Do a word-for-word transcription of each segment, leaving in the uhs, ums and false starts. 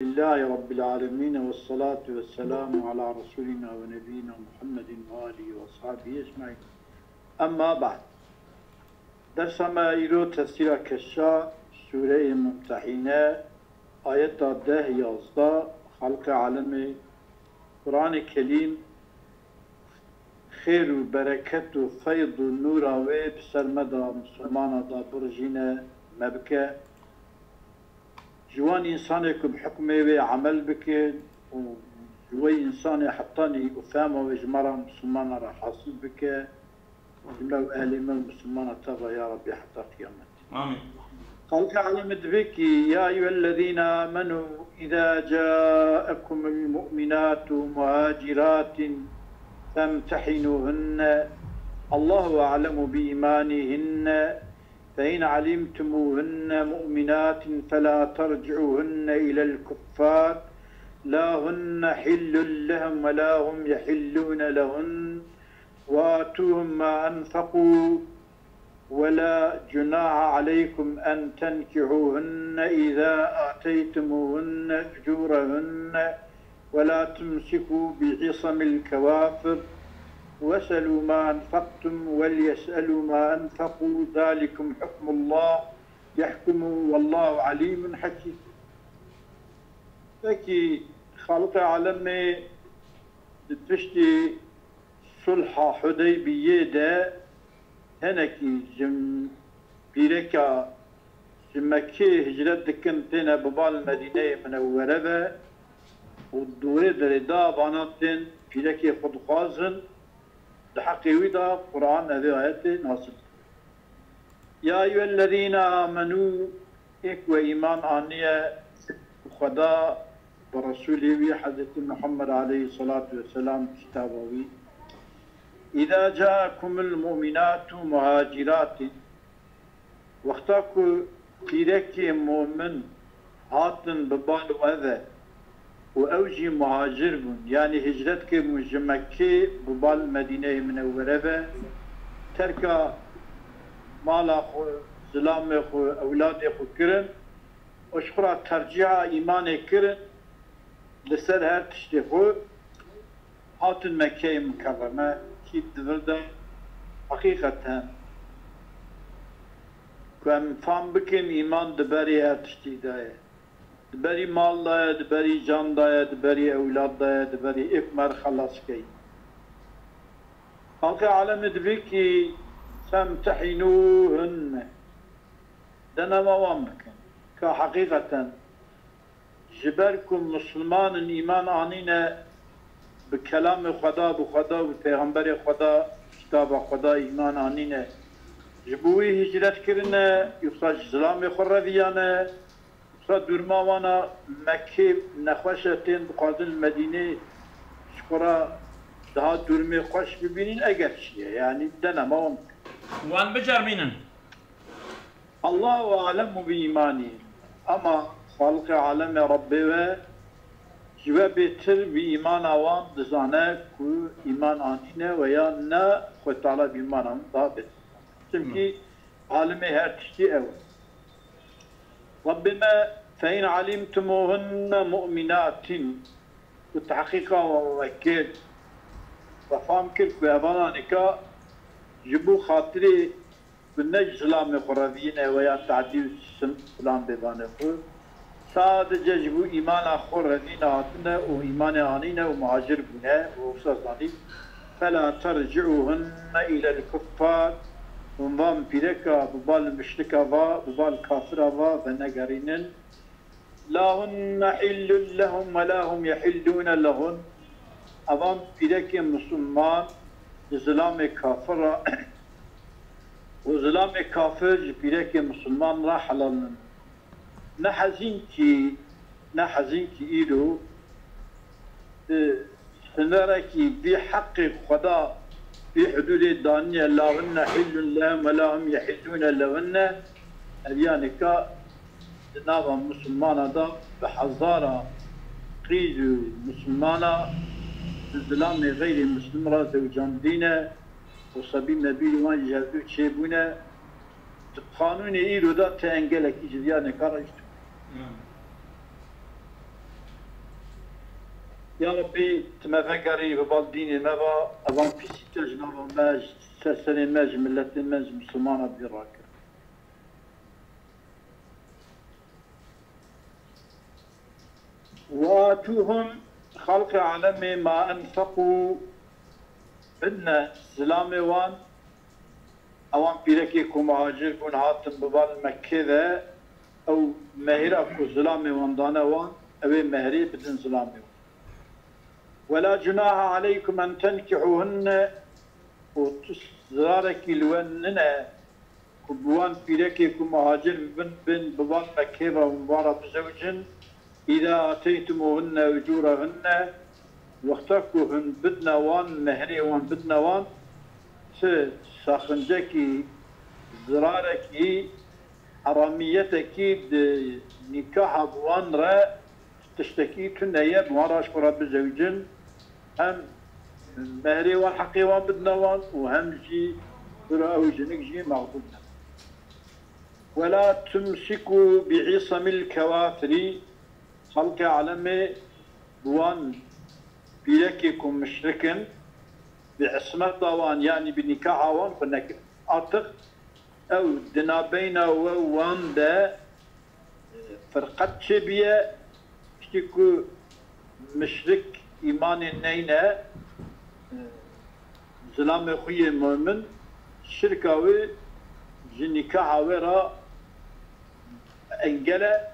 Elhamdülillahî Rabbil alemin ve salatu ve selamu ala Resulina ve Nebiyina Muhammedin ve alihi ve sahbihi ecmaîn. Emma ba'd. Dersa me îro tefsîra keşa Sûreyê Mumtehîne, ayeta deh yazdeh, Xalqê Alemê, Quranê Kelîm, xêr û bereket û feyd û nûra wê bi ser me de, Misilmana de birijîne, me bike ji wan însanê ku bi hukmê wê emel bikin û ji wê însanê hetanî û fehma wê ji me re, Misilmana re hasil bike. Ji me û ehlê me û Misilmana te ve ya Rabbî heta qiyamet. Amîn. Xalqê alemê divê kî, ya eyyuhellezîne amenû, îza caekumul mu'minatu muhaciratin femtehînûhunne, Allahu a'lemu bi îmanîhinne, fe in alimtumuhunne mu'minatin felâ terci'ûhunne ilel kuffâr, la hunne hillun lehum ve la hum yehillûne lehun, ve atuhum ma enfekû, ولا جناح عليكم أن تنكحوهن إذا آتيتموهن أجورهن ولا تمسكوا بعصم الكوافر واسألوا ما أنفقتم وليسألوا ما أنفقوا ذلكم حكم الله يحكم والله عليم حكيم. Peki, Xaliqê Alemê di piştî sulha Hudeybiyê de hinekî ji pîreka ji Mekkê hicret dikin, têne bi bal Medîneyê Minewwere ve û dorê derê da vana tên pîrekê xwe dixwazin, di heqê wî de Quran evê ayetê nazil kir. Ya eyyuhellezîne amenû, ê ku we îman aniye, Xweda, bi Resûlê wî Hezretî Muhammed aleyhisselatu vesselam, kitaba wî. Îza caekumul mu'minatu muhaciratin, wexta ku pîrekê mu'min hatin bi bal we ve û ew jî muhacir bûn, yanî hicret kiribûn ji Mekkê bi bal Medîneyê Minewwere ve, terka mala xwe, zilamê xwe, ewladê xwe kirin û ji xwe re tercîha îmanê kirin li ser her tiştê xwe, hatin Mekkeyê Mikerreme, kî di vir de heqîqeten ku em fam bikin, îman di berî her tiştî de ye. Di berî mal de ye, di berî can de ye, di berî ewlad de ye, di berî êk me re xelas key. Xalqê alemê divê kî femtehînûhunne, denema wan bikin. Ka heqîqeten ji ber ku misilman in, îman anîne, bi kelamê Xweda, bi Xweda û pêxemberê Xweda, kitaba Xweda îman anîne, ji bo wî hicret kirine, yoksa ji zilamê xwe reviyane, yoksa durma wana Mekkê nexweş e, tên dixwazin li Medînê ji xwe re daha durmê xweş bibînin, eger çi ye, yanî denema wan bikin. Wan biceribînin. Allahu alemu bi îmanî. Ama Xaliqê alemê Rebbê we ji we bêtir bi îmana wan dizane ku îman anîne ve ya ne, Xwedê Teala bi îmana wan daha bêtir. Çimkî alimê her tiştî ew e. Rebbê me, fe in alimtumuhunne mu'minatin, ku tehqîqa we kir, we fam kir ku evana nika ji bo xatirê ku ne ji zilamê xwe reviyine ve ya tadî û sim-, filan bê banê xwe, sadece ji bo îmana xwe revîne hatine û îmanê anîne û muhacir bûne û wisa zanî, fela terci'ûhunne îlel kuffar, hûn van pîreka bi bal muşrika va, bi bal kafira va venegerînin. La hunne hillun lehum ve la hum yehillûne lehun. Evan pîrekê misilman ji zilamê kafir re û zilamê kafir ji pîrekê misilman re helal in. Ne hezîn kî, ne hezîn kî îro, e, sinerekî vî heqê Xweda, vî hudûdê daniye, la hunne hillun lehum ve la hum yehillûne lehunne, ev ya nika di nava misilmana de bi hezara qîz û misilmana bi zilamê xeyrê misilm re zewcandîne û sebî mebî li wan ji hevdû çêbûne. Di qanûnê îro de ti engelekî ji vî ya nika re ji tu. Hmm. Ya Rebbî, tu me vegerî bi bal dînê me ve, evan pîsî te ji nava me, ji ser serê me, ji miletê me, ji misilmana bî rakir. Ve atûhum, xelqê alemê, ma enfeqû, bidne zilamê wan, ewan pîrekê ku muhacir bûn hatin bi bal Mekkê de, ew mehira ku zilamê wan dane wan, ew ê mehrê bidin zilamê wan. Wela cunaha aleykum en tenkihûhunne, û tu zirarekî li we nine ku bi wan pîrekê ku muhacir bin, bin bi wan Mekkê ve hûn wan re bizewicin, îza ateytumuhunne ucurehunne, wexta ku hûn bidne wan, mehrê wan bidne wan, ti saxincekî, zirarekî, heramîyetekî di nîkaha bi wan re tiştekî tune ye, bi wan re ji xwe re bizewicin, hem mehrê wan, heqê wan bidine wan û hem jî bira ew jinik jî mexbûl ne. Wela tumsikû bi îsamil kewafirî, xelqê alemê bi wan pîrekê ku muşrik in, bi ismeta wan, yanî bi nîkaha wan xwe negirin. Artiq ew di navbeyna we wan de, e, firqet çêbûye, piştî ku muşrik îmanê neyne, e, zilamê xwe yê mumin, şirka wê ji nîkaha wê re engel e,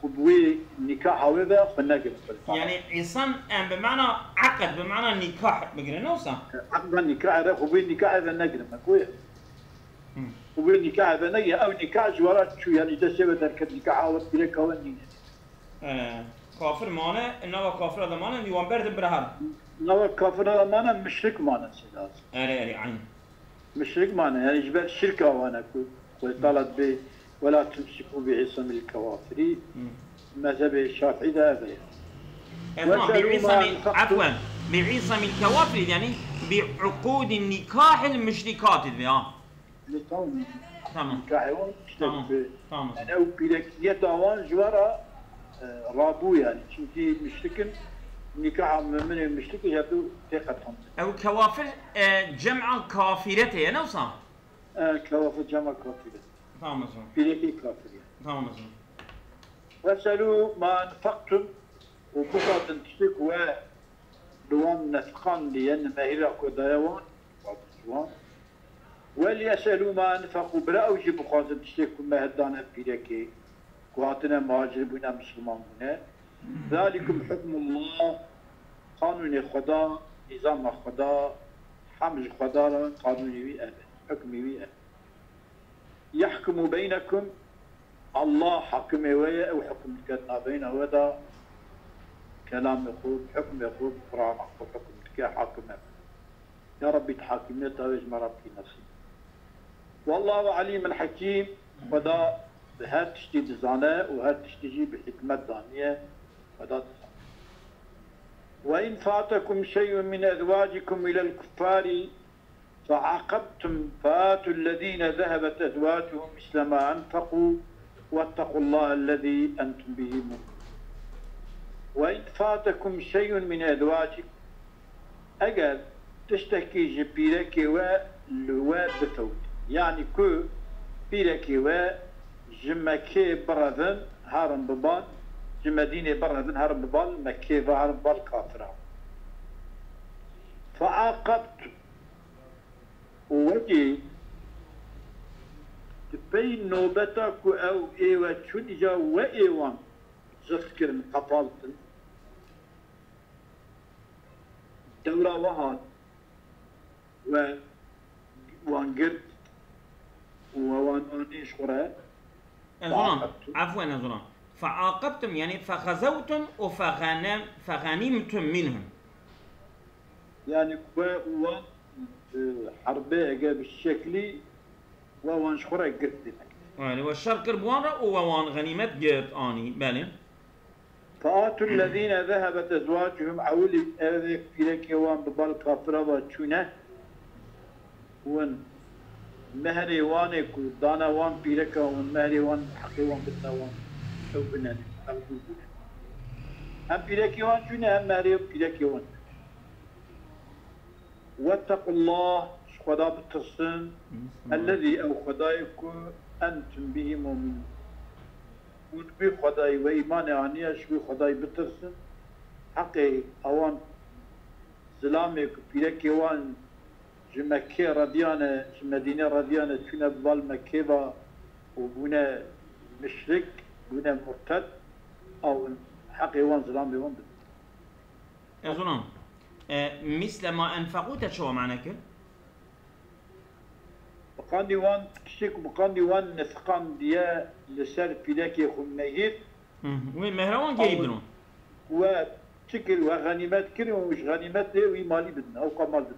xwe bi wê nîkaha wê ve xwe negirin. Yani îsam em bi mana eqd, bi mana nîkah bigirin, ne wisa? Eqda nîkahê re, xwe bi wê nîkahê ve negirin, me goye. Hı. Xwe bi wê nîkahê ve negirin, ew nîkah ji we re çû, yani destê we derket, nîkaha we pîreka we nîne. E, kafir mane, nava kafira de mane, wan berdin bira her. Nava kafira de mane, muşrik mane, seyda. Erê, erê, eyn. Muşrik mane, yani ji ber şirka wan e ku Xwedê Teala dibê, "Wela tumsikû bi îsamil kewafirî." Hı. Mezhebê Şafîî de ev e. E, tamam, bi îsamil, efwen, bi îsamil kewafirî, yani bi uqûdî nîkahil muşrikatî dibê, ha. Lê tamam. Tamam. Nîkahê wan işte Tamam, bi, tamam. yani ew pîrekiyeta wan ji we re, e, rabû yani. Çimkî muşrik in, nîkaha muminê muşrik in, ya tu tê qetandin. Ew kewafir, e, cema kafirete ye, ne wisa? E, kewafir cema kafire. Tamam o zaman. Pîrekî kafir ye. Tamam o zaman. Weselû ma enfektum, û bixwazin tiştê ku we li wan nefqandiye, li mehîra ku daye wan, bixwazin ji wan. Welyeselû ma enfeqû, bira ew jî bixwazin tiştê ku mehir dane pîrekê, ku hatine muhacir bûne, misilman bûne. Zalikum hukmullah, qanûnê Xweda, nîzama Xweda, hem ji Xweda re qanûnê wî ev e, hukmê wî ev e. Yahkumu beynekum, Allah hakimê we ye, ew hukum dike di navbeyna we de, kelamê xwe, hukmê xwe, Qur'ana xwe hukum dike, hakim e. Ya Rabbî, tu hakimiyeta wê ji me re bikî nesîb. Wallahu alimun hakim, Xweda bi her tiştî dizane û her tiştî jî bi hikmet daniye, Xweda dizane. Ve in fatekum şey'un min ezwacikum ilel kuffari fe'aqebtum fe'atullezine zehabet ezvacuhum misle ma enfequ vettequllahellezî entum bihi mu'minun. Ve in fatekum şey'un min ezvacikum, eger tiştekî ji pîrekê we li we bifewt, yanî ku pîrekê we ji Mekkê birevin herin bi bal, ji Medînê birevin herin bi bal Mekkê ve, herin bi bal kafira. Fe'aqebtum, û wekî di pey nobeta ku ew ê we çûn, îca we ê wan cix kirin, qepaltin. Dewra we hat, we wan girt û we wan anî ji xwe re. Ez ona, Fe'aqebtum. Efwen, ez ona. Fe'aqebtum, yani fexezewtum û fexene-, fexenîmtum minhum. Yani we wan, e, herbê ege bi şeklî we wan ji xwe re girt demek. Yani we şer kir bi wan re û we wan xenîmet girt anî. Belê. Fe'atullezîne zehabet ezvacuhum, ewilî ev ê pîrekê wan bi bal kafira ve çûne. Win mehrê wan ê ku dane wan pîreka, win mehrê wan, heqê wan bidine wan, ew bine, ew dûr bûne. Hem pîrekê wan çûne hem mehrê pîrekê wan. Wettequllah, ji Xweda bitirsin. Ellezî, ew Xwedayê ku entum bihî mu'minûn. Hûn bi Xwedayî we îmanê aniye, ji wî Xwedayî bitirsin. Heqê ewan zilamê ku pîrekê wan ji Mekkê rediyane, ji Medînê rediyane, çûne bi val Mekkê ve û bûne mişrik, bûne murted, ew heqê wan zilamê wan bidin. Ez ona, e, misle ma enfeqû te çawa mane kir? Biqandî wan, tiştê ku biqandî wan nifiqandiye li ser pîrekê xwe mehîr. Hı hı. Wê mehra wan gerî bidin. We çi kir? We xenîmet kirin û ji xenîmetê wî malî bidin, ew ka mal bidin.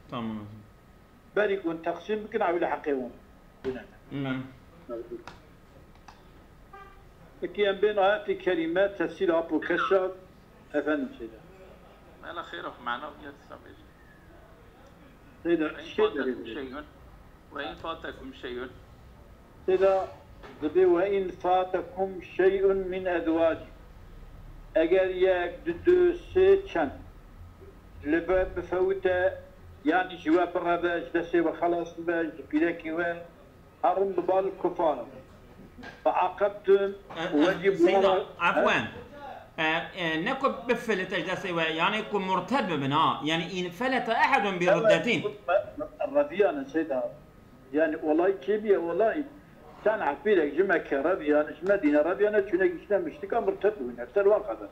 Tamam. Berî ku hûn teqsîm bikin, ew li heqê wan bine. Hı. Peki em bên ayetê kerîme, tefsîr Apo Keşaf, efendim Seyda. Mela xêr, mana viya disa bêje. Seyda, Ve in şey fatakum derê şey'un, ve in fatakum şey'un. Seyda, dibê ve in fatakum şey'un min ezwaci. Eger yek, du, du, sê, çend li be bifewite, yanî ji we bireve, ji destê we xelas bibe, ji pîrekî we, herin bi bal kufar. Feaqebtum, E, e, wecî Seyda, bûna, afwen. E, e, ne ku bifilite ji destê we, yani ku murted bibin, ha. Yani infelete ehedun bi riddetin. Rediyane Seyda. Yani olay kêbiye olay. Sen hepîrek ji Mekke rediyane, ji Medîne rediyane, çûne giştine müşrika murted bûne. Ser wan qedem.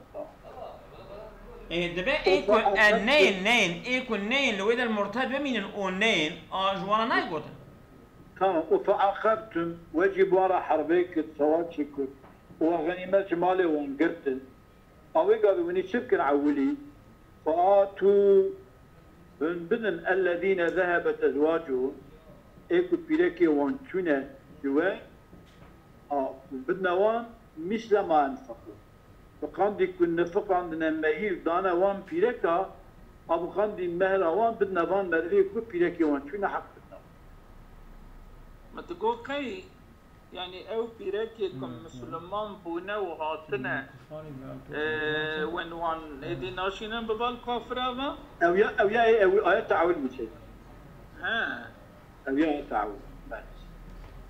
E, dibe ê ku e, neyên, neyên, ê ku neyên li wê der murted bimînin û neyên, a, ji wana nayê gotin. Tamam. Û feaqebtum, we jî bi wan re herbê kir, sewat jî kir. Û we xenîmet ji malê wan girtin. A wê gavê hûnî çi bikin ewilî? Featû, hûn bidin ellezîne zehebet ezwacuhum, ê ku pîrekê wan çûne ji we, a, hûn bidine wan misle ma enfeqû. Bi qandî ku nifiqandine mehîr dane wan pîreka, a bi qandî mehra wan bidine van merivê ku pîrekê wan çûne heq bidine wan. Me tu got qey, yanî ew pîrekê ku misliman bûne û hatine, e, wen wan êdî naşînin bi bal kafira ve? Ew ya, ew ya, ew ayet teawil bû şey. He. Ew ya ayet teawil. Belê.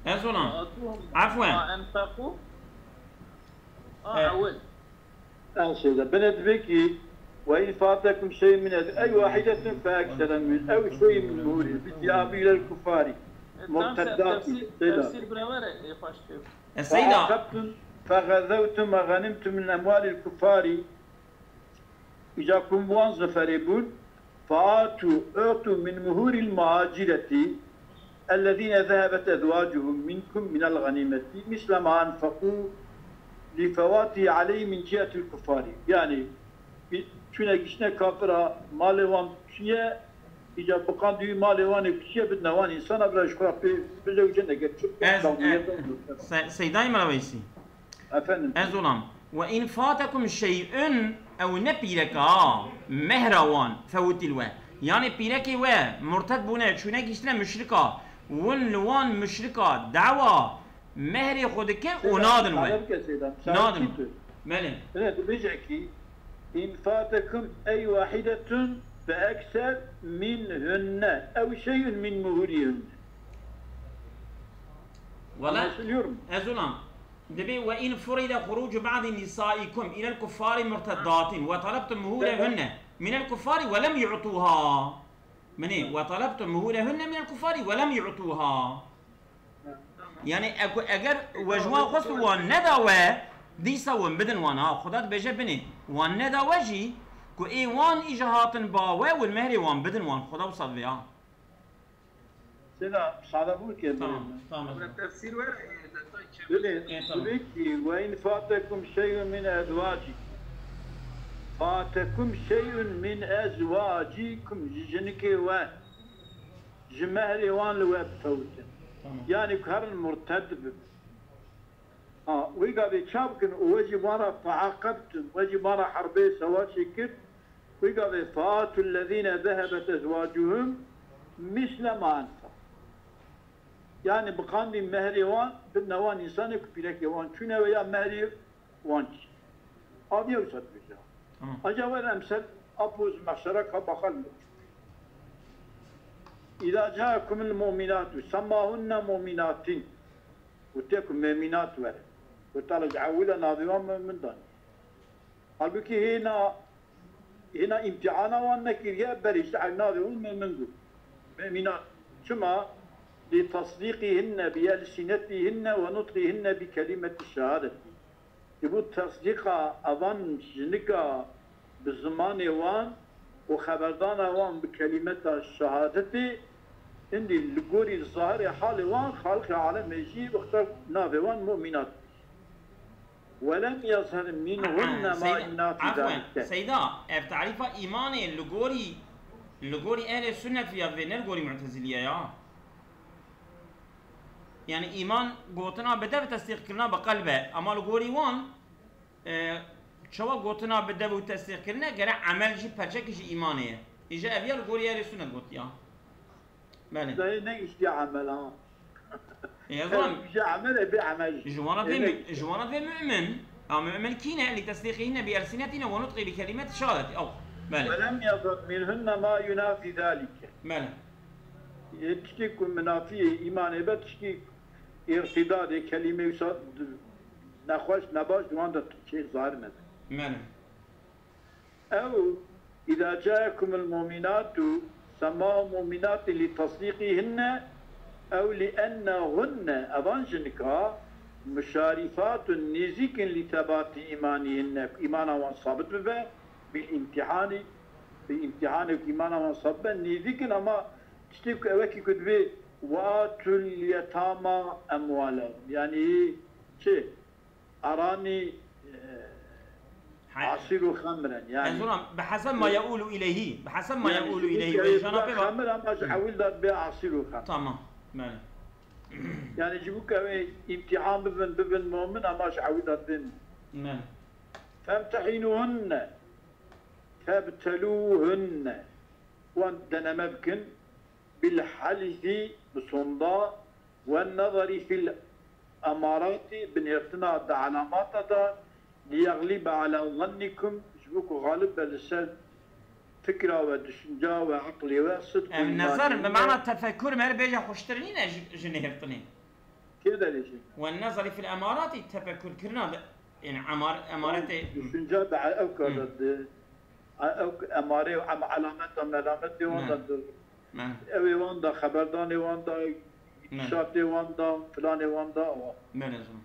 Ez ona. Afwen. Ma enfeqû. A, ewil. Ew şeyde. Bine dibê ki, "Ve in fatekum şey'un min ez-, ey wahidetin fe eksere min, ew şey'un min muhuri, bi ziyabi ilel kufari." E, tam se-, murteddatin. Tefsir, şeyde. Tefsir bira were, ê xweş tê. E, Seyda. Feaqebtum, fegezevtum ve ghanimtum min emwalil kufari. Îca kum wan zeferê bûn, Featu, utu min muhuril muhacireti, ellezîne zehebet ezwacuhum minkum minel ganîmeti, misle ma enfeqû li fewatihi aleyhim min cihetil kuffari. Yani, bir çune gişine kafira, malê wan çiye, îca biqandî malê wan ê çiye bidine wan însana, bira ji xwe pê bizewicin eger çi. Ez, e, Se-, Seydayê Mela Weysî. Efendim? Ez olam. Ve in fatekum şey'un, ew ne pîreka, mehra wan fewitî li we. Yani pîrekê we murted bûne, çûne giştine muşrika, win li wan muşrika dawa mehrê xwe dike û Seyda, nadin we. Arabike Seyda, Nadin. Çavkî tu. Belê. Seyda, tu bêje ki, in fatekum ey wahidetun fe ekser min hunne, ew şey'un min muhurihunne. Wala, Anlaşılıyor mu? Ez olam. Dibê, "Ve in furide hurucu ba'di nisaikum ilel kuffari murteddatin ve talabtum muhurehunne minel kuffari ve lem yu'tuha." Minê, "Ve talabtum muhurehunne minel kuffari ve lem yu'tuha." Yani, e-, ku eger we ji wan xwest û wan neda we, dîsa win bidin wan. Ha, Xuda dibêje binê. Wan neda we jî, ku ê wan îja hatin ba we, win mehrê wan bidin wan. Xuda wisa divê, ha. Sena, müsaade bû ki. Tamam, tamam. Tefsîr were, e, detay çi? Belê, E, tamam. Tabii ki, "Ve in fatekum şey'un min ezwaci." Fatekum şey'un min ezwacikum, ji jinikê we, ji mehrê wan li we bifewitin. Tamam. Yani ku herin murted bibin. Ha, wî gavê çav bikin û we jî wan re feaqebtum, we jî wan re herbê sewatê kir, wî gavê featu lezîne zehebet ezwacuhum misle ma enfeq. Yani biqandî mehrê wan, bidine wan însanê ku pîrekê wan çûne we ya mehrê wan çi. Aviya wisa dibêje. Tamam. Ancak were em ser apûz mehşera ka baxal. İza ca'ekumul mu'minatu semmahunne mu'minatin. Gotiye ku mu'minat were. Got Teala ji ewile navê wan mu'min dan. Halbuki hêna, hêna îmtihana wan nekiriye, berê ji navê wan mu'min got. Mu'minat. Çima? Li tasdîqîhinne bi elsinetîhinne ve nutqîhinne bi kelîmetî şehadetî. Ji bo tesdîqa evan jinika bi zimanê wan û xeberdana wan bi kelîmeta şehadetê, hindî li gorî zahirê halê wan, Xaliqê alemê jî wexta navê wan mu'minat. Welem yazher minhunne ma Seyda, yunafî afwen, zalike. Seyda, ev tarîfa îmanê li gorî, li gorî ehlê sunnet ya vê, ne li gorî mu'teziliye ya. Yani îman gotina bi dev, tesdîq kirina bi qelb e. Ama li gorî wan, e, çawa gotina bi dev û tesdîq kirine, gere emel jî perçekî ji îmanê ye. Îja ev ya li gorî ehlê sunnet gotiya. Belê. Dayê ne îştiya emel ha. E, ez wan Ev ji emel e, bê emel. Ji wana vê Êne mü-, ji wana vê mümin. A mümin kîne? Li tesdîqî hine bi elsinetîne ve nutqî bi kelimeti şehadeti. Ew. Belê. Welem yazar minhunne ma yunafî zalike. Belê. Yê tiştê ku minafiyê îmanê be, tiştê îrtidadê, kelîmê wisa nexweş, nebaş, di wan de çê zahir nebe. Belê. Ew, îza caekumul mu'minatu, semmahum mu'minatin li tasdîqîhinne, ew li ennehunne, evan jinika, muşarifatun, nêzîk in li tebatî îmanîhinne, îmana wan sabit bibe, bil îmtîhanî, bi îmtîhanê ku îmana wan sabit be, nêzîk in, ama tiştê ku ewekî ku dibê, "Ve atul yetama emwalehum." Yanî çi? Aranî, e, He. Asîr û xemr in, yanî. Ez ona, bi heseb ma yeûlu ileyhî. Bi heseb ma yeûlu ileyhî. Wê jana pê va. Xemr ama ji ewil de dibê asîr û xemr. Tamam. Belê. Yanî ji bo ku ew ê îmtîhan bibin, bibin mumin, ama ji ewil de dibin. Belê. Femtehînûhunne. Febtelûhunne. Wan deneme bikin. Bil helifi, bi sonda, wen nezerî fil emarati, binêrtina di elamata de, liyexlîbe ala zannikum, ji bo ku xalib be li ser fikra we, düşünca we, eqlê we, sidq û Em îmanê nezer, bi we. Mana tefekur, me bêje xweştir nîne ji, ji nêrtinê. Kê derê jî? Wen nezerî fil emarati, tefekur kirina de, yani emar-, emarete. Düşünce de ew ka de, ew emarê û em elameta melametê wan de, Ew ê wan da, xeberdanê wan da, înkişafê wan da, filanê wan da, awa. Belê, zûn.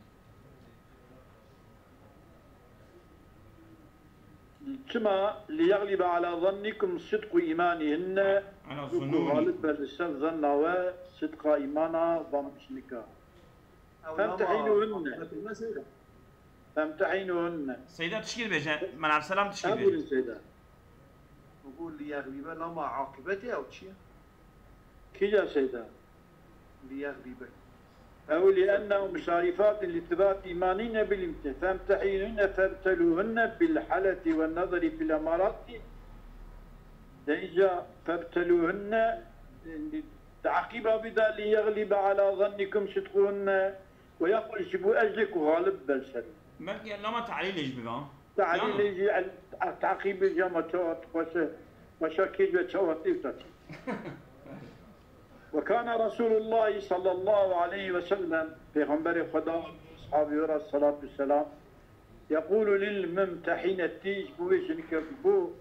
Çima? Liyexlîbe ala zannikum sidqu îmanîhinne, Ala wekû zunûni. Xalib be li ser zanna we, sidqa îmana van jinika. Ew Femtehînûhunne. Lama, Seyda. Femtehînûhunne. Seyda tişkî dibêje, Menaf Selam tişkî dibêje. Seyda. Bû liyexlîbe lama aqibetê ew çi ye? Kîja Seyda? Liyexlîbe. Ew li ennehu muşarifatin li tibati îmanîne bil îmtî. Femtehînûhunne febtelûhunne bil haleti ve nezerî fil emarati. Deyca febtelûhunne, Teqîba bida liyexlîbe ala zannikum sidquhunne ve yaqul ji bo eclê ku xalib be li ser. Belkî lama te'lîlê jî bibe, ha? Te'lîlê jî el-, teqîbê jî ama çawa xweşe, xweşa kêj ve çawa tê wisa çî. Ve kana Resulullah sallallahu aleyhi ve sellem, Pêxemberê Xweda, ashabî wê re salatu selam, yequlu lil mumtehineti, ji bo wê jinike ku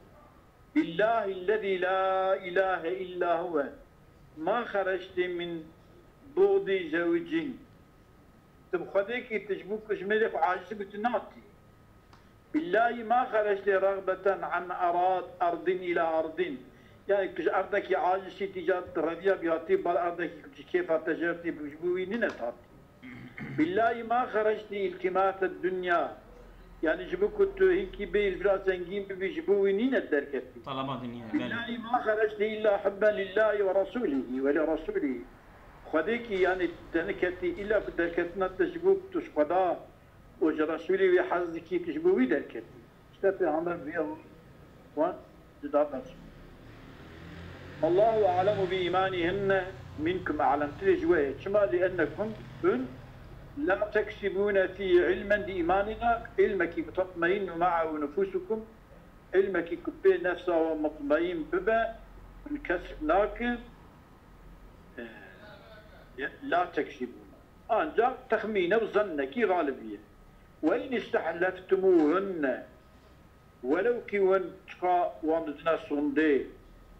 Billahillezî la ilahe illa huve ma xerectî min buxdî zewcîn. Tu bi Xwedêkî tu ji bo ku ji mêrê xwe aciz bî tu natî. Billahî ma xerectî rexbeten an erad erdîn îla erdîn. Yani tu ji erdekî aciz çî tî ca tu reviya bî hatî bar erdekî ku ji kêfa te jêr tî ji bo wî nîne hatî. Billahî ma xerectî îltîmase dinya. Yani ji bo ku tu hinkî bêyî li vira zengîn bibî, ji bo wî nîne derketî. Talaba dinya, belê. Billahî ma xerectî îlla hubben lillahî ve resûlihî ve li resûlihî. Xwedêkî yani te niketî îlla ku derketina te ji bo tu ji Xweda û ji Resûlê wî hez dikî, tu ji bo wî derketî. Îşte Pêxember vê wan cuda bes. Allahu a'lemu bi îmanîhinne minkum, a'lemtirê ji we ye. Çima? Li ennekum, hûn, لا تكسبون فيه علما, di îmanê de ilmekî ku تطمئن معه نفوسكم, ilmekî ku pê nefsa we mutmeîn bibe, hûn kesb nakin, e, لا تكسبون. Ancak texmîne û zennekî xalibî ye. وإن استحلفتموهن, Welew kî hûn çiqa wan didine sondê,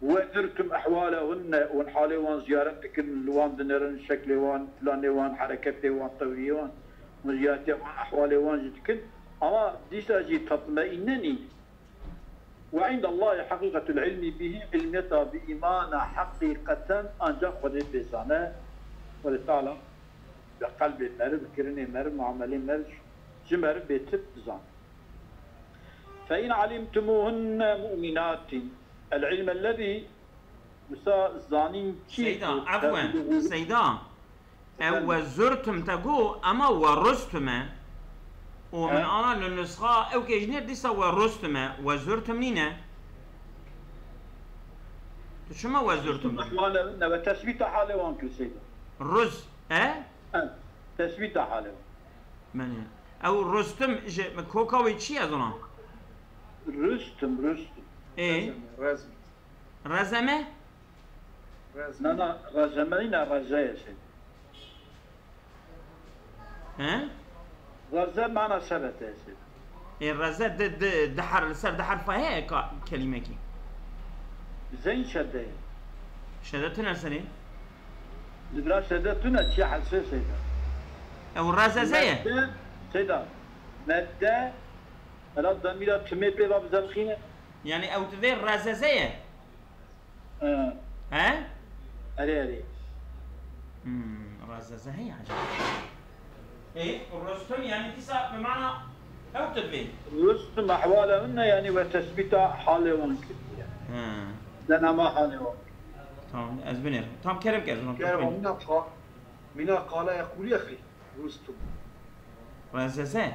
وزرتم أحوالهن, hûn halê wan ziyaret dikin, li wan dinêrin, şeklê wan, planê wan, hereketê wan, tewriyê wan, hûn ziyaretiya wan, ehwalê wan jî dikin, ama dîsa jî tatmeîne nîn. وعند الله حقيقة العلم به, ilmiyeta bi îmana heqîqeten ancak Xwedê pê zane. Xwedê Teala bi qelbê meriv, kirinê meriv, muamelê meriv ji meriv bêtir dizan. فإن علمتموهن مؤمنات, العلم الذي, wisa zanîn kî Seyda, ku efwen, tebluğu- Seyda, ew Efendim? Wezurtum te got, ama werustum e. Û min He? ana li nusxa ew kê ji nêr dîsa werustum e. Wezurtum nîne. Tu çima wezurtum? Wale, ne ve tesbîta halê wan kir Seyda. Ruz, e? He, tesbîta halê wan. Menê. Ew rustum ji koka wê çi ye zona? Rustum, rustum. Ê? Rezme. Rezeme? Rezeme. Na, na, rezeme yine reze ye Seyda. He? Reze mana sebete ye Seyda. Ê, reze di, di, di her, li ser di herfa heye ka, kelîmekî? Zeyn şedde ye. Şedde tune serê? Li vira şedde tune çiya hesê Seyda. Ew rezeze ye? Medde, Seyda, medde, hela demîra timê pê va bizelxîne. Yani ew divê rezeze ye? He. He? Erê, erê. Hmm, razeze heye acaba. E, Rustum yani dîsa bi mana ew divê. Rustum ehwale hunne yani ve tesbîta halê wan kiriye. He. Denama halê wan. Tamam, ez binêrim. Tamam, kerem ke ez ona Kerem, bixwînim. Mîna qa-, mîna qala ye qûriye xî. Rustum. Razeze.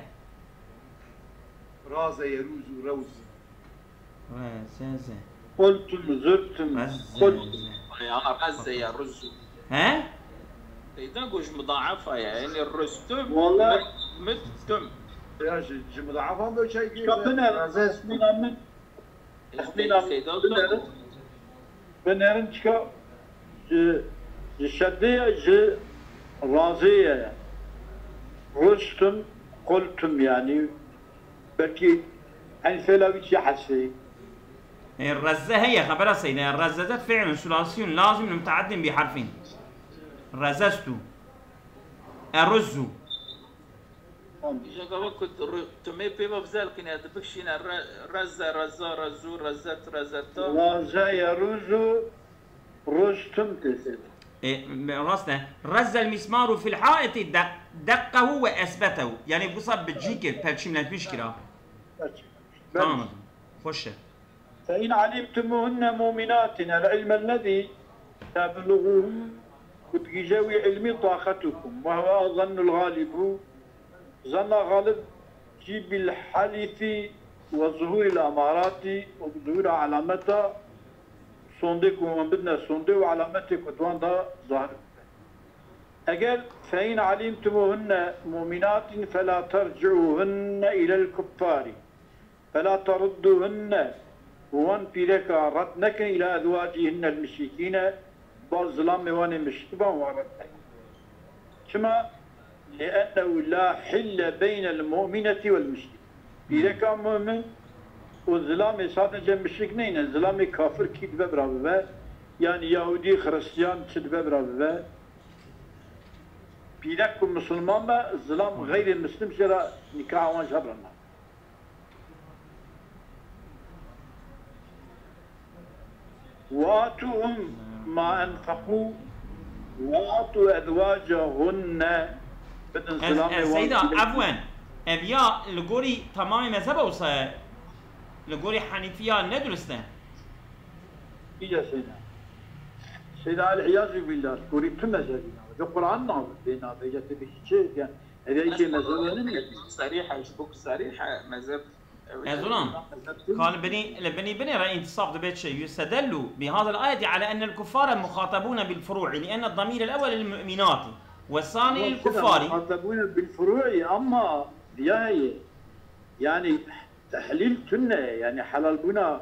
Raze yeruzu rewzu. Razeze. Qultum, zurtum, Razeze. Qultum. Ya, razze ya ruzu. He? Seyda goş mudaafa ya. Yani rustum, Vallahi mut-, muttum. Ya, ji, ji mudaafa mı şey ki? Kapına, Razeze. Mina min. Texmîna min binerin, binerin çika ji, ji şedê ye, ji razê ye. Rustum, qultum yani. Belkî eyn fêla wî çi hesê. E, rezze heye, xebera Seyda. Rezzezet fi'lun sulasiyun lazim li muteaddin bi harfin. Rezzestu. Eruzzu. Îja gava ku tu ru-, tu mê pê ve bizelqîne, tu bikişîne re-, rezze, rezza, rezû, rezzet, rezzeta. Raze yeruzu, rustum tê Seyda. E, rast e. Rezzel mismaru fil haiti de-, dekkehu ve esbetehu. Yani wisa bi cî kir, perçîmlenmiş kira. Perçîmlenmiş. Tamam. Xweş e. فإن علمتموهن مؤمنات العلم الذي تبلغه, ku digihîje wî ilmî, طاقتكم وهو الظن الغالب, zanna xalib jî بالحلف وظهور الأمارات, û bi zuhûra elameta sondê ku wan bidine sondê û elametê ku di wan de zahir bibe. Eger فإن علمتموهن مؤمنات فلا ترجعوهن إلى الكفار. فلا تردوهن, wan pîreka red nekin, إلى أزواجهن المشركين, ba zilamê wan ê mişrik ban wan red nekin. Çima? لأنه لا حل بين المؤمنة والمشرك. Pîreka mumin û zilamê sadece mişrik neyne, zilamê kafir kî dibe bira bibe, yani Yahudî, Xristiyan çi dibe bira bibe. Pîrek ku misilman be, zilam xeyrê mislim jê re nîkaha wan jê re nabe. وآتوهم ما أنفقوا وأعطوا أزواجهن. Bidin Ez, zilamê ez wan Seyda, pîrek. Efwen, ev ya li gorî tamamê mezheba wisa ye? Li gorî Henîfiya ne durist e? Îca Seyda. Seyda, el-iyazu billah, gorî tu mezhebî nabe. Ji Quran nabe, bê nabe, îca te bêjî çi? Yani, ev ya îkê mezhebê ne ne? Serîh e, ji bo ku serîh e, mezheb Ez ulan, ka li binî, li binî binê re întisaf dibe çi? يستدل بهذا الآية على أن الكفار مخاطبون بالفروع لأن الضمير الأول للمؤمنات. والثاني للكفار. مخاطبون بالفروع، ama viya heye. Yani tehlîl tune ye. Yani helalbûna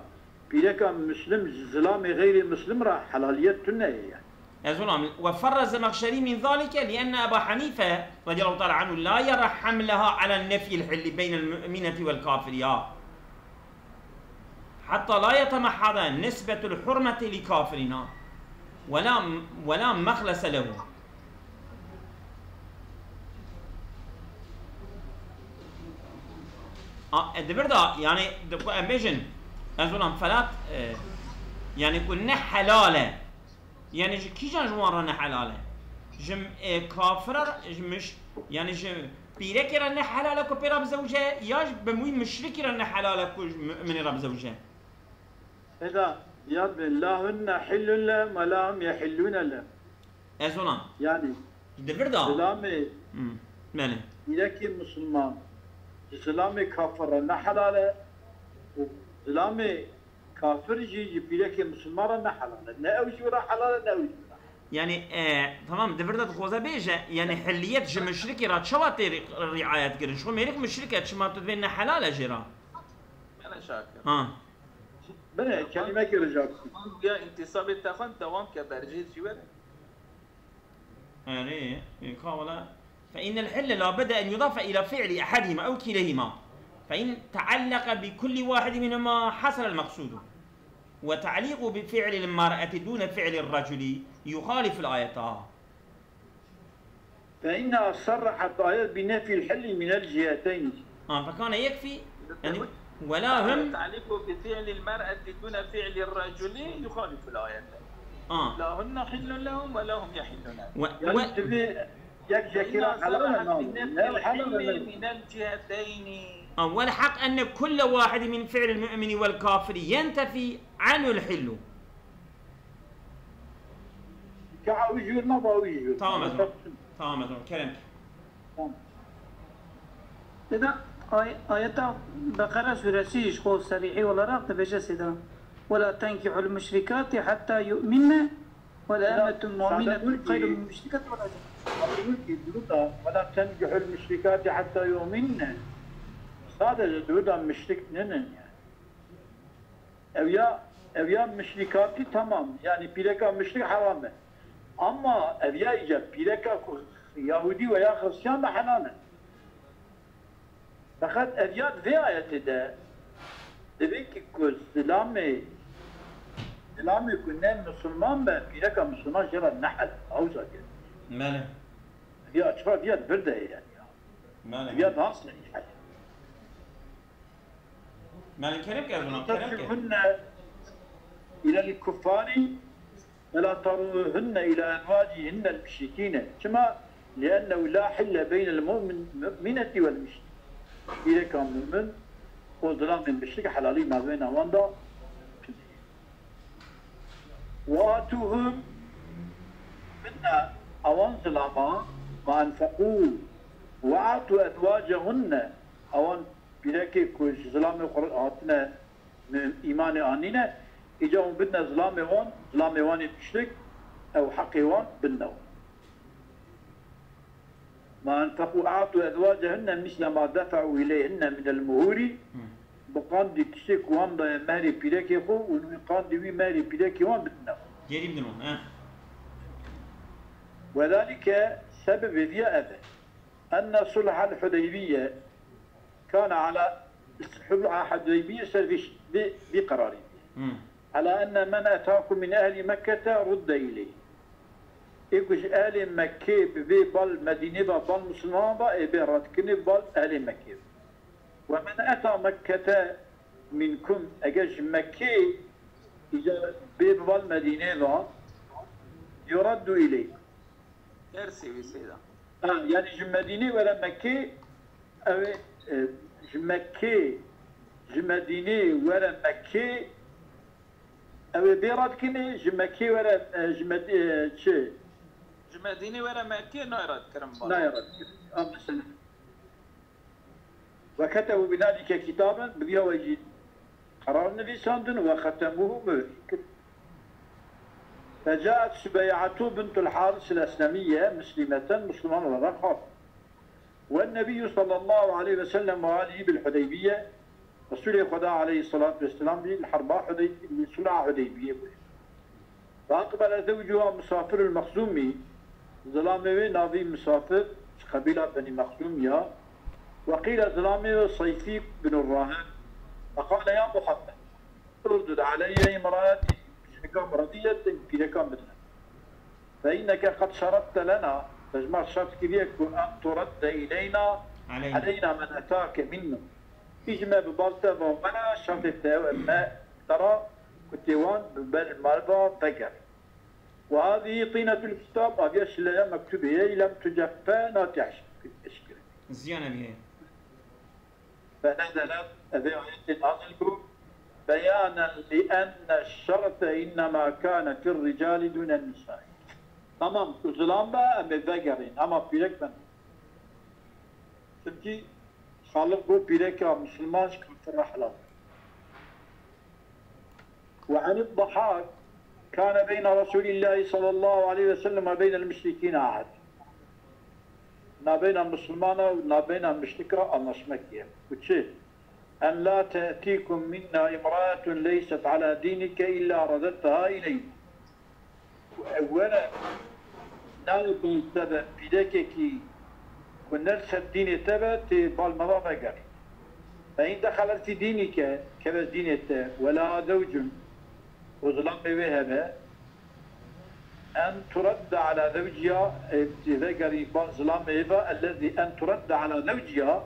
pîreka Muslim ji zilamê xeyrê Muslim re helaliyet tune ye yani. Ez olam, وفر الزمخشري من ذلك لأن أبا حنيفة رضي الله تعالى عنه لا يرى حملها على النفي الحل بين المؤمنة والكافر. حتى لا يتمحض نسبة الحرمة لكافر، ها، ولا، ولا مخلص له. A, e, di vir de, yani, di, ku em bêjin, ez olam felat, e, yani, ku ne helal e. Yani, ji kîjan ji wan re ne helal e? Ji, e, kafira, ji miş-, yani, ji pîrekê re ne helal e ku pê re bizewce, ya ji bi wî muşrikî re ne helal e ku ji mu'minê re bizewce? Heda, ya bi la hunne hillun lehum ve la hum yehillune lehum. Ez ona. Yani, Di vir de. Zilamê Hmm. Belê. Pîrekê Musulman ji zilamê kafir re ne helal e û zilamê kafir jî ji pîrekê Musulman re ne helal e. Ne ew ji wî re helal e, ne ew ji wî re. Yani, e, tamam, di vir de dixwaze bêje, yani, hilliyet ji muşrikî re çawa tê ri-, riayet kirin? Ji xwe mêrik muşrik e, çima tu divê ne helal e jê re? Belê Şakir. Ha. Bine, kelimekê rica bikin. Ya intisabê te xwend, dewam ke bercê jî were. Erê, e, ka wala. فإن الحل لا بد أن يضاف إلى فعل أحدهما أو كليهما. فإن تعلق بكل واحد منهما حصل المقصود. وتعليق بفعل المرأة دون فعل الرجل يخالف الآية. فإنها صرحت الآية بنفي الحل من الجهتين. آه، فكان يكفي، يعني، ولا هم تعليق بفعل المرأة دون فعل الرجل يخالف الآية. آه. لا هن حل لهم ولا هم يحلون. و-، يعني، و-، تبي يك-، يك-، فإنها صرحت بنفي الحل من الجهتين. آه، والحق أن كل واحد من فعل المؤمن والكافر ينتفي عنه الحل. Ka ew jûr me, ba wî jûr. Tamam, ez Tamam. Tamam, ez Kerem. Tamam. Deda, ay-, ayeta Beqere suresi ji xwe serîhî olarak dibêje sêda. ولا تنكحوا المشركات حتى يؤمنن ولأمة مؤمنة خير من مشركة ولا Wala tenkihul müşrikati hatta yu'minne. Sadece duruda müşrik ninin yani. Ev ya, ev ya müşrikatî tamam. Yani pîreka müşrik heram e. Ama ev ya îca pîreka ku Yahudî ve ya Hristiyan da helal e. Feqet ev ya di vê ayetê de divê ki ku zilamê, zilamê ku ne misilman be, pîreka misilman jê re ne helal. Awza ke. Belê. Ev ya çira, ev ya di vir de ye yani ya. Belê. Ev ya daha serî heye. Belê, kerem ke, ez ona, kerem ke. تنكحوهن إلى الكفار ولا تضاروهن إلى أزواجهن المشركين. Çima? لأنه لا حل بين المؤمن، المؤمنة والمشرك. Pîreka mumin û zilamê müşrik helalî mabeyna wan da tune ye. وآتوهن، bidne awan zilama, ما أنفقوا، وآتوا أزواجهن، awan pîrekê ku ji zilamê xwe hatine, îmanê anîne, îca hûn bidne zilamê wan, zilamê wan ê muşrik, ew heqê wan bidne wan. ما أنفقوا آتوا أزواجهن مثل ما دفعوا إليهن من المهور. Bi qandî tiştê ku wan daye mehrê pîrekê xwe û wî qandî wî mehrê pîrekê wan bidine wan. Gêrî bidin wan, he. وذلك، sebebê vî ya ev e. أن صلح الحديبية كان على، صلح الحديبية ser vî, vî, vî qerarî. Hmm. على أن من أتاكم من أهل مكة رد إليه. Ê ku ji ehlê Mekkê bi vê bal Medînê ve bal Musulman ve, ê bê redkirinê bal ehlê Mekkê ve. ومن أتى مكة منكم، eger ji Mekkê îca bê bi bal Medînê ve, يرد إليه. Tersê wî seyda. Ha, yani ji Medînê were Mekkê, ew ê, e, ji Mekkê, ji Medînê were Mekkê, ew ê bê redkirinê, ji Mekkê were, e, ji Med-, e, çi? Ji Medînê were Mekkê nayê redkirin bala. Nayê redkirin. Ha, mesela. وكتبوا بذلك كتابا، bi vî awayî jî qerar nivîsandin, وختموه، muhrî kir. فجاءت سبيعة بنت الحارث الأسلمية مسلمة, Müslüman olarak hat. والنبي صلى الله عليه وسلم وآله بالحديبية, Resulê Xweda aleyhissalatu vesselam bî li herba Hudey-, li sulha Hudeybiye bûye. فأقبل زوجها مسافر المخزومي, zilamê wê navî Misafir, ji qebîla Benî Mexzûm ya, وقيل zilamê wê Seyfî bin Rahib, فقال: يا محمد، اردد علي امرأتي, jinika min re dî ye, pîreka min bidine. فإنك قد شرطت لنا, te ji me şert kiriye ku أن ترد إلينا, علينا. علينا من أتاك منا. Î ji me bi bal te ve were, şertê te ew e me te re ku tê wan bi ber me ve veger. وهذه طينة الكتاب, aviya şileya mektubê ye, لم تجف, nate eşkirin. Ziyan em heye. فنزلت, ev ê ayetê nazil bû, بيانا لأن الشرط إنما كان في الرجال دون النساء. Tamam, ku zilam be, em ê vegerîn, ama pîrek be ne. Çimkî Xaliq got, pîreka misilman ji kafir re helal e. وعن الضحاك: كان بين رسول الله صلى الله عليه وسلم وبين المشركين عهد. Nabeyna misilmana û nabeyna müşrika anlaşmek ye. Û çi? أن لا تأتيكم منا امرأة ليست على دينك إلا رددتها إلينا. Û ew were, nayê bal te be pîrekekî ku ne li ser dînê te be, tê bal me ve veger. فإن دخلت في دينك, keve dînê te, ولها زوج, û zilamê wê hebe, أن ترد على زوجها, e, vegerî bal zilamê ve, الذي أن ترد على زوجها,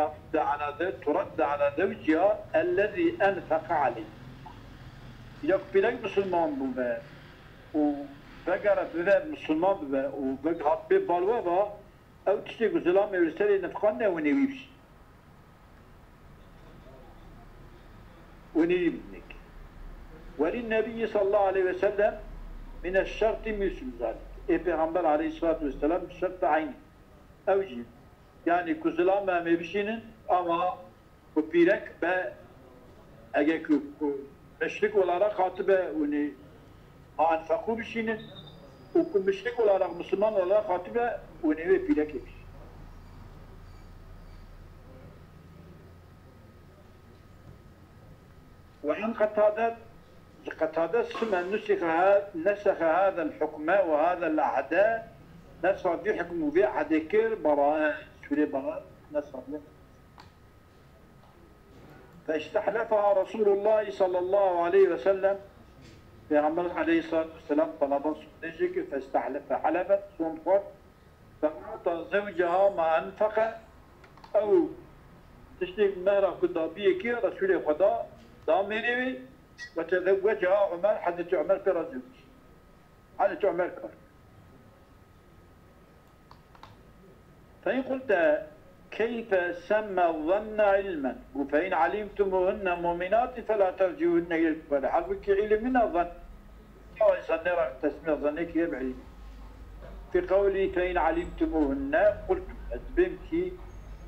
أن ترد على زو-, ترد على زوجها الذي أنفق عليها. Ya ku pîrek misilman bûbe û vegere bibe misilman bibe û veg hat bê bal we ve, ew tiştê ku zilamê wê li serê nefqan ne, hûn ê wî bişîn. Hûn ê wî bidinê. وللنبي صلى الله عليه وسلم من الشرط مثل ذلك. Ê Pêxember aleyhissalatu vesselam şert eynî. Ew jî, yanî ku zilam em ê bişînin, ama ku pîrek be, ege ku, ku müşrik olarak hatibe, hûn ê ma enfeqû bişînin, û ku müşrik olarak, misilman olarak hatibe, hûn ê wê pîrekê bişînin. وعن قتادة, ji Qetade sime نسخ ها-, نسخ هذا الحكم وهذا العهد, nesxa vî hukm û vê ehdê kir, Berae, sûrê Berae, nesxa vê. فاستحلفها رسول الله صلى الله عليه وسلم, Pêxember aleyhissalatu vesselam talaba sondê jê kir, فاستحلف, حلفت, sond xwar, فأعطى زوجها ما أنفق, ew tiştê mehra ku dabiyê kir, Resûlê Xweda da mêrê wê, وتزوجها عمر, Hezretî Umer pê re zewicî. Hezretî Umer kar. فإن قلت كيف سمى الظن علما؟ Got, فإن علمتموهن مؤمنات فلا ترجعوهن إلى الكفار. Halbuki îlim nîne zan. Ya zannê re tesmîya zannê kiriye bi îlim. في قوله فإن علمتموهن قلت, ez dibêm kî,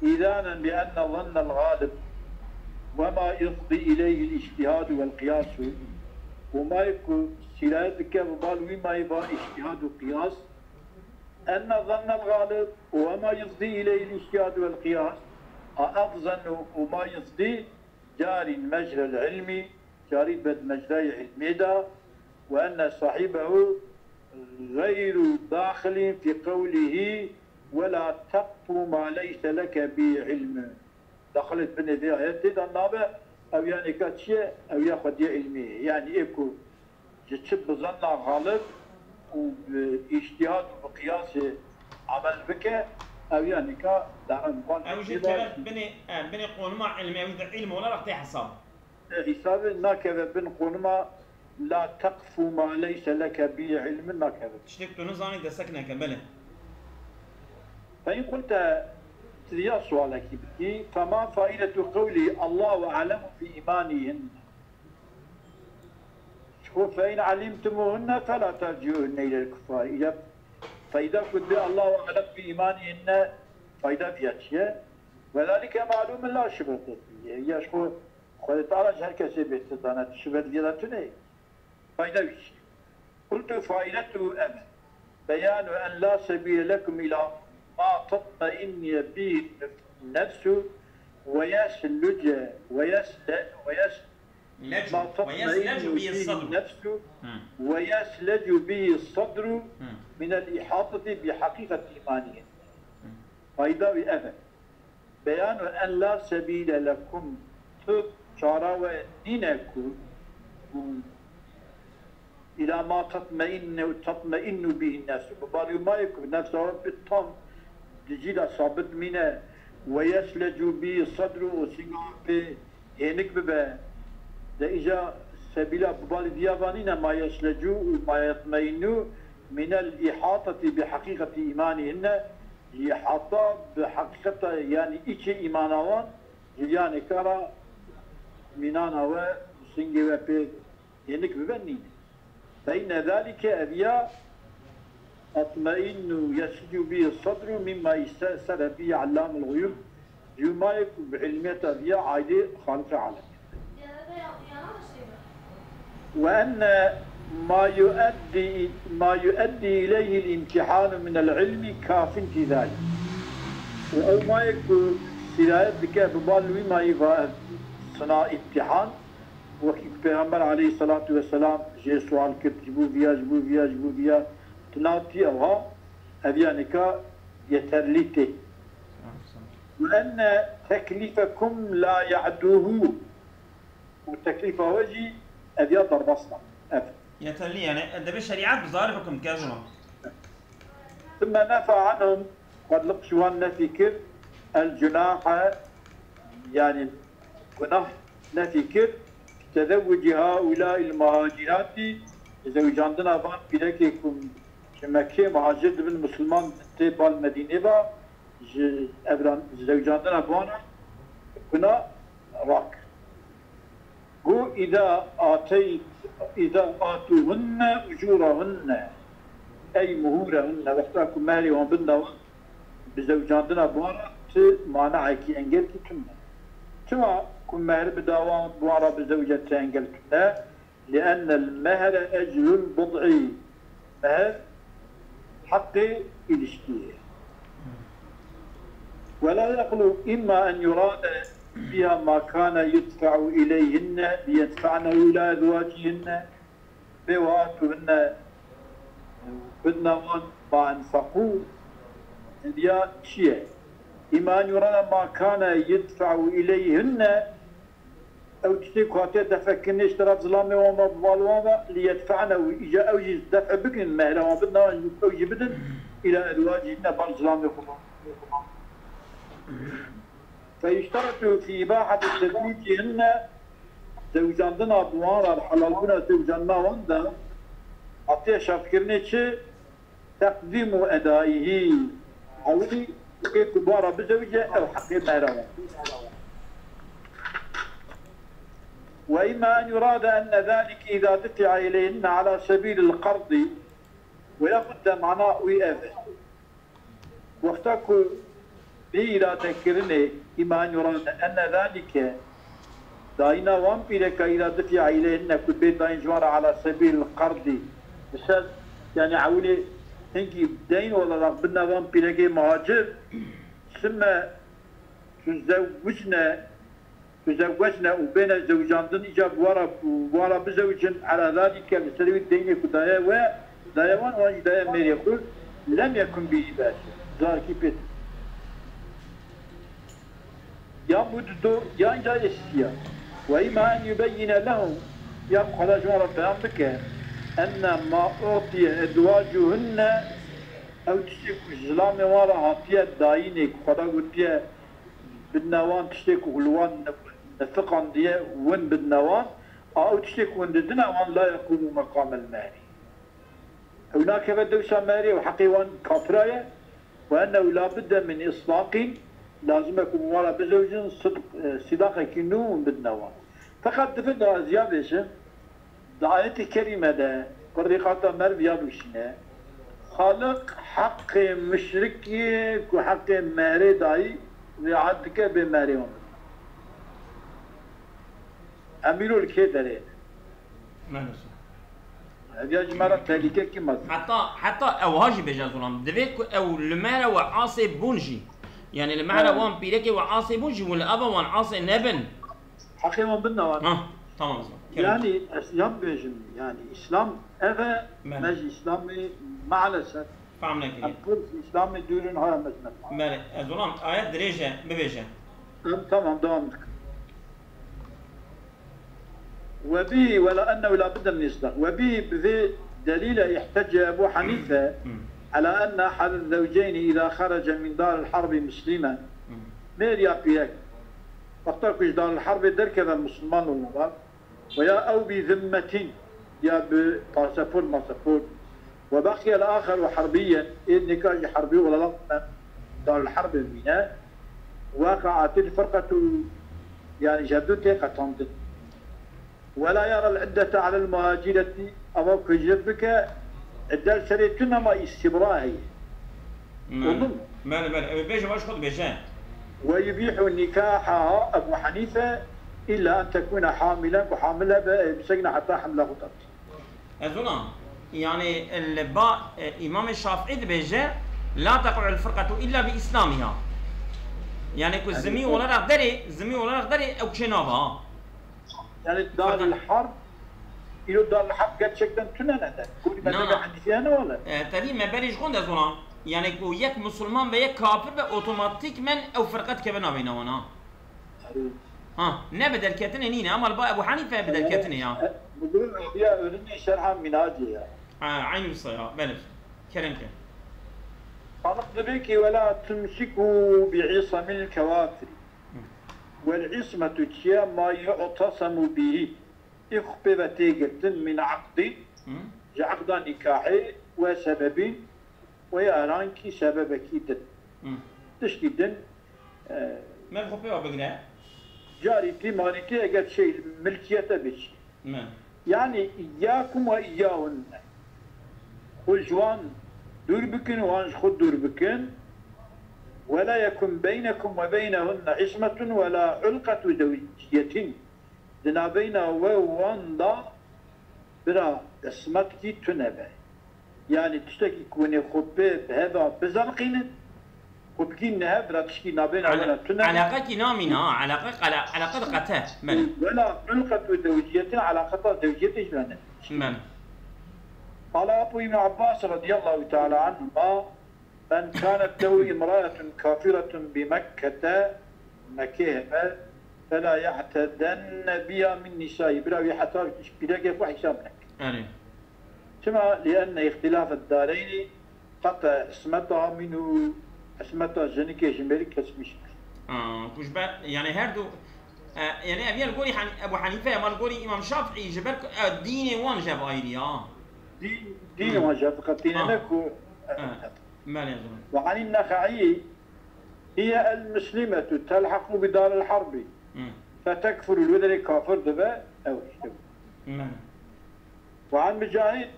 إيذانا بأن الظن الغالب وما يفضي إليه الاجتهاد والقياس. Û mayê ku sîrayet dike bi bal wî mayê va îctihad û qiyas, أن الظن الغالب وما يفضي إليه الاجتهاد والقياس, a ev zan û, û ma yifdî جار مجرى العلم, carî dibe di mecrayê ilmê de, وأن صاحبه غير داخل في قوله ولا تقف ما ليس لك به علم. Daxilê binê vê ayetê de nabe, ew ya nêka çi ye? Ew ya xwediyê ilmê ye. Yanî ê ku ji çi bi zanna xalib û bi îctihad û bi qiyasê emel bike, ew ya nîka daran van Ew jî têve binê, e, binê qonuma ilmê, ew de ilm olarak tê hesab. E, hesabê nakeve bin qonuma la teqfu ma leyse leke bî ilmin nakeve. Tiştek tu nizanî destek neke, belê. Fe in qulte, tu ya sualekî bikî, fema faîdetu qewlî Allahu alemu bi îmanîhin. Ji xwe fe in alimtumuhunne fela terciuhunne ilel kuffar. Île feyda ku dibê Allahu alem bi îmanîhinne feyda diya çi ye? Ve zalike malûmun la şubhete fîh. Ya ji xwe Xwedê Teala ji her kesê bêtir dane, tu şubhe di vê de tune ye. Fayda wî çi? قلت فائدته أبا بيان أن لا سبيل لكم إلى ما تطمئن به النفس ويسلج ويسل ويس ما لجو ويسلج تطمئن به به الصدر. النفس مم. ويسلج به الصدر مم. من الإحاطة بحقيقة إيمانهم. Fayda wî ev e. Beyanu en la sebîle lekum, tu çara we nîne ku, ku ila ma tatmeinne û tatmeinnu bî nefs. Bi balî mayê ku nefsa we bi tam di cî de sabit mîne, we yeslecu bî sedru û sînga we pê hênik bibe. De îca sebîla bi balî viya vanîne ma yeslecu û ma yetmeinnu minel îhateti bi heqîqetî îmanîhinne. Îhata bi heqîqeta, yanî îçê îmana wan, ji yanê kara mînana we, singê we pê hênik bibe nîne. Feyne zalike ev ya tatmeinnu yescu bî sedru mimma ise-, sere bî allamul guyub, cûmayê ku bi ilmiyeta viya aydê Xaliqê alem. وأن ما يؤدي ما يؤدي إليه الامتحان من العلم كاف في ذلك. Û ew mayê ku sîrayet dike bi bal wî mayî va sina îmtihan, wekî ku Pêxember aleyhisselatu vesselam jê sual kir, ji bo viya, ji bo viya, ji bo viya, tu navtî ew ha, ev ya nika yeterlî tê. وأن تكليفكم لا يعدوه. Û teklîfa we jî ev ya derbas e. Ev. Yeterli yani. Debe şeriat bi zahir hüküm dike zima. ثم نفى عنهم, xwe li wan nefî kir, el cunahe, yani gunah nefî kir, tezewuci haulâ il muhacirati, zewicandina van pîrekê ku ji Mekkê muhacir dibin, Musulman tê bal Medînê ve, ji evran, ji zewicandina bi wan re gunah rak. Got, "Îza ateyt, îza atuhunne ucurahunne, ey muhurehunne." Wexta ku mehrê wan bidna wan, bi zewicandina bi wan re ti manayekî, engelkî tune. Çima ku mehr bida wan, bi wan re bizewce ti engel tune? لأن المهر أجل البضع. Mehr heqê ilişkiyê. ولا يخلو إما أن يراد بها ما كان يدفع إليهن ليدفعنه إلى أزواجهن. Bê وآتوهن, bidna wan ما أنفقوا. Ya çi ye? إما أن يراد ما كان يدفع إليهن. Ew tiştê ku hatiye defekirinê ji tera zilamê wan ve, bi bal wan ve, liyedfe'nehu, îca ew jî def bikin, mehra wan bidin, ew jî bidin, îla ezwacihînne, bal zilamê xwe. Feyuşteretu fî îbaheti tezwîcihînne, zewicandina bi wan re, helalbûna zewicandina wan de, hatiye şertkirinê çi? Teqdîmu edayihî, ewilî ê ku bara bizewice ew heqê mehra wan. Ve îmma en yurade enne zalike îza dufi'a ileyhinne ala sebîlil qerdî, ve yaxud de mana wî ev e. Wexta ku bê îradekirinê, îmma en yurade enne zalike, dayîna wan pîreka îla dufi'a ileyhinne ku bê dayîn ji wan re ala sebîl qerdî, bi ser, yani ewilê hingî deyn olarak bidna van pîrekê muhacir, sümme tuzewwicne, tuzewwecne û bêne zewicandin, îca bi wan re, wan re bizewicin, ala zalike, li ser wî deynê ku daye we, daye wan, wan jî daye mêrê xwe, lem yekun bî bes. Zarkî pê. Ya muddo, ya îca êsiya. Ve îma en yubeyyine lehum, ya Xweda ji wan re beyan bike, enne ma utiye ezwacuhunne, ew tiştê ku ji zilamê wan re hatiye dayînê, ku Xweda gotiye, bidine wan tiştê ku li wan nefiqandiye, win bidine wan, a ew tiştê ku win didine wan la yekumu meqamel mehrî. Ew nakeve dewsa mehrê û heqê wan kafira ye. Ve ennehu la budde min islaqîn, lazim e ku wan re bizewicin, sidq, e, sîdaqekî nû hûn bidine wan. Feqet divê de ez ya bêjim, di ayetê kerîme de qirrîqata mer viya bikişîne. Xaliq heqê muşrikî ku heqê mehrê dayî riayet dike bê mehrê wan bidin. Emîro li kê derê? Maalesef. Ev ya ji me re tehlîkekî mezin. Heta, heta ew ha jî bêje Zulam. Divê ku ew li me re we asê bûn jî. Yani li me re wan pîrekê we asê bûn jî, wele ava wan asê nebin. Heqê wan bidin wan. Ha, tamam Zulam. Kerem. Yani ez yan bêjim, yani İslam ev e, me jî İslamê maalesef. Fam nekiriye. Em pir ji İslamê dûr in, haya me ji me. Belê, e, Zulam, ayet dirêj e, bibêje. Em tamam, devam dikin. وبه، ولا أنه لا بد من إصلاح. وبه، bi vê delîlê احتج أبو حنيفة على أن أحد الزوجين إذا خرج من دار الحرب مسلما. Mêr ya pîrek, wexta ku ji Darul Herbê derkeve, misilman û nava, ويا أو بذمة، ya bi pasaport, masaport. وبقي الآخر حربيا، ê nika jî herbî olarak me Darul Herbê mîne. وقعت الفرقة، yani ji hev du tê qetandin. ولا يرى العدة على المهاجرة، ava ku hicret bike, idde li serê tune ma îstîbra heye. Belê. Oldu mu? Belê, belê. Ew ê bêje, baş xwe dibêje. ويبيح نكاحها أبو حنيفة إلا أن تكون حاملا، ku hamil hebe, ê bisekine heta hemla xwe tate. Ez ona, yani, li ba, e, Îmamê Şafîî dibêje, لا تقع الفرقة إلا بإسلامها. Yani ku zimî olarak derê, zimî olarak derê ew çê nava ha. Yani Darul Harb, îro Darul Harb gerçekten tune ne de. Kuri mezhebe Hanîfiye ne wale? E, tevî me berê ji xwe de zona. Yani ku yek musulman ve yek kafir be, otomatikmen ew firqe dikeve navê wan ha. Ha, ne bi derketinê nîne, ama li ba Ebu Hanife bi derketinê ya. Bi durum eviya önüne şerha minacê ya. Ha, aynı wisa ya, belê. Kerem ke. Xaliq dibê ki, ولا تمسكوا بعصم الكوافر. والعصمة çiye, ما يعتصم به. Ê xwe pê ve tê girtin, min aqdî, ji aqda nîkahê, we sebebîn, we ya rankî sebebekî din. Tiştî din, e, Me xwe pê ve bigire. Carî tî, marî tî, eger şey, milkiyete biçî. Me. Yani, iyyakum ve iyyahunne. Xwe ji wan dûr bikin, wan ji xwe dûr bikin. ولا يكن بينكم وبينهن عصمة ولا علقة زوجية. Di navbeyna we û wan da bira qismetkî tune be. Yani tiştekî ku hûn ê xwe pê bi heva bizanqînin, xwe bigînin hev, bira tişkî navbeyna we re tune be. Eleqekî namîne ha, eleqe, ele-, eleqe diqete. Belê. ولا علقة زوجية، eleqeta zewciyetê ji we ne. Belê. قال أبو ابن عباس رضي الله تعالى عنهما، من كانت له امرأة كافرة بمكة، Mekkê hebe, فلا يعتدن بها من نسائه. Bira wî heta ji pîrekê xwe hîsab neke. Erê. Çima? لأن اختلاف الدارين قطع عصمتها منه. Qismeta jinikê ji mêrik kesmîş. Aa, ku ji ber, yani her du, e, yani ev ya li gorî Han-, Ebu Hanife, ama li gorî Îmam Şafîî ji ber ku, e, dînê wan ji hev ayrî ya. Dîn, dînê wan ji hev qetîne ne ku, e, Belê, zor. وعن النخعي، هي المسلمة تلحق بدار الحرب فتكفر، li wê derê kafir dibe, ew işte. Belê. وعن مجاهد،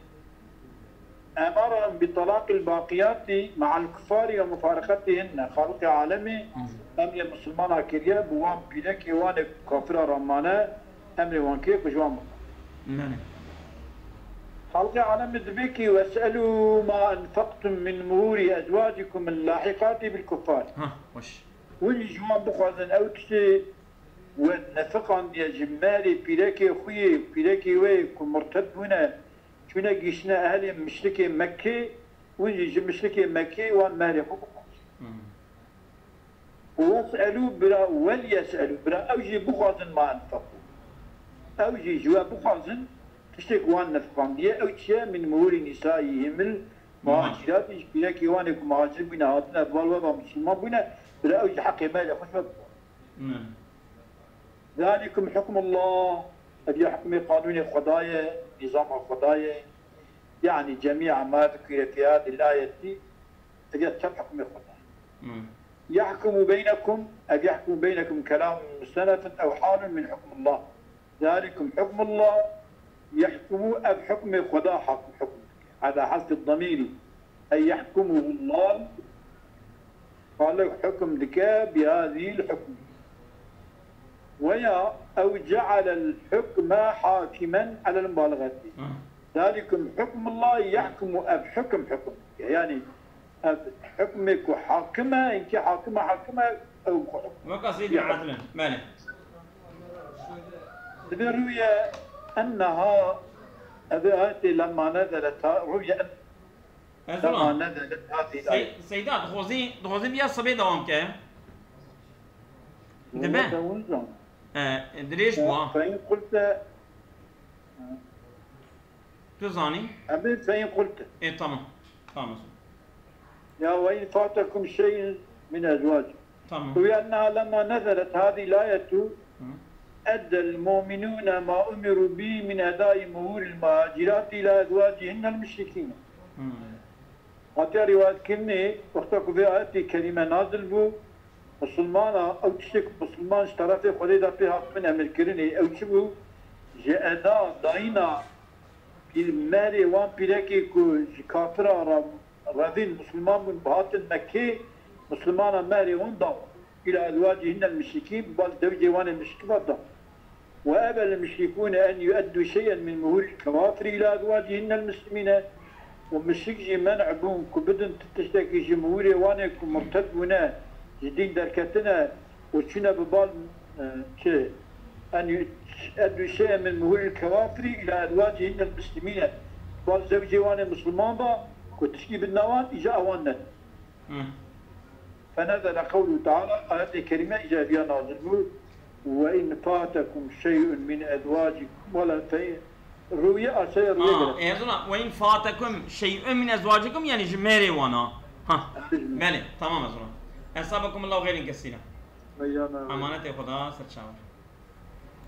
أمرهم بطلاق الباقيات مع الكفار ومفارقتهن. Xaliqê alemê emrê misilmana kiriye bi wan pîrekê wan ê kafira re mane, emrê wan kiriye ku ji wan bixe. Belê. Xalqê alemê dibê ki, واسألوا ما أنفقتم من مهور أزواجكم اللاحقات بالكفار. Ha, baş. Hûn jî ji wan bixwazin ew tiştê we nefiqandiye ji mehrê pîrekê xwe yê, pîrekê we yê ku murted bûne, çûne gihiştine ehlê muşrikê Mekkê, hûn jî ji muşrikê Mekkê wan mehrê xwe bixwazin. Hmm. واسألوا، bira، وليسألوا، bira ew jî bixwazin ما أنفقوا. Ew jî ji we bixwazin tiştê ku wan nefiqandiye, ew çi ye? من مهور نسائهم المهاجرات، ji pîrekê wan ê ku muhacir bûne hatine, bi wan we ve misilman bûne, bira ew jî heqê mehrê xwe ji we bixwazin. Hmm. ذلكم حكم الله، ev ya hukmê qanûnê Xwedayê, nîzama Xwedayê. يعني جميع ما ذكر في هذه الآية، ev ya tev hukmê Xwedayê. Hmm. يحكم بينكم، ev يحكم بينكم كلام مستأنف أو حال من حكم الله. ذلكم حكم الله، يحكم، ev hukmê Xweda hak-, hukm dike. على حذف الضمير، أي يحكمه الله. Xaliq hukm dike, بهذه الحكم. Weya, أو جعل الحكم حاكما على المبالغة. Ha. Zalikum hukmullahi yahkumu, ev hukm hukm. Yani ev hukmê ku hakim e, inkî hakim e, hakim e, ew ku hukm. Weka Seydî Adilin. Belê. Divê rûye enneha, ev ayetê lemma nezelet ha, rûye en-, Ez lemma ulan. Nezelet hadî Sey- Seyda, dixwazî, dixwazî viya sibê dewam ke. Dibe. Wezan. E, dirêj bû ha. Fein kulte, Tu zanî? Emê fein kulte. E, tamam. Tamam. Ya ve in fatekum şey'un min ezvac. Tamam. Rûye enneha lemma nezelet hadî layetu Hı. eddel mu'minûne ma umiru bî min edai muhûril muhacirati ila ezvacihinnel müşrikîne. Hı. Hatiye rîwayetkirinê, wexta ku vê ayetê kerîme nazil bû, misilmana, ew tiştê ku misilman ji terefê Xwedê de pê hatibin emirkirinê, ew çi bû? Ji eda dayîna pîr-, mehrê wan pîrekê ku ji kafira re-, revîn misilman bûn, bi hatin Mekkê, misilmana mehrê wan da. Îla ezwacihinnel müşrikîn, bal zewcê wan ê müşrik ve da. Ve ebel müşrikûne en yueddu şey'en min muhuril kewafiri ila ezwacihinnel muslimîne. Û müşrik jî men'e bûn ku bidin ti tiştekî ji muhurê wan ê ku murted bûne, ji dîn derketine û çûne bi bal, e, çi? En yueddu şey'en min muhuril kewafiri ila ezwacihinnel muslimîne. Bal zewcê wan ê misilman ba ku tişkî bidine wan, îja ewan nedin. Hı. Fenezele qewlu Teala, ayetê kerîme îca viya nazil bû, ve in fatekum şey'un min ezvacikum, wala fe-, rûye aşağıya rûye Ha, göre. e, ez ona, ve in fatekum şey'un min ezvacikum, yani ji mêrê wana. Ha, belê, tamam ez ona. Esabakumullahu xeyrin kesîra. Meyana. Emanetê Xweda ser çawa.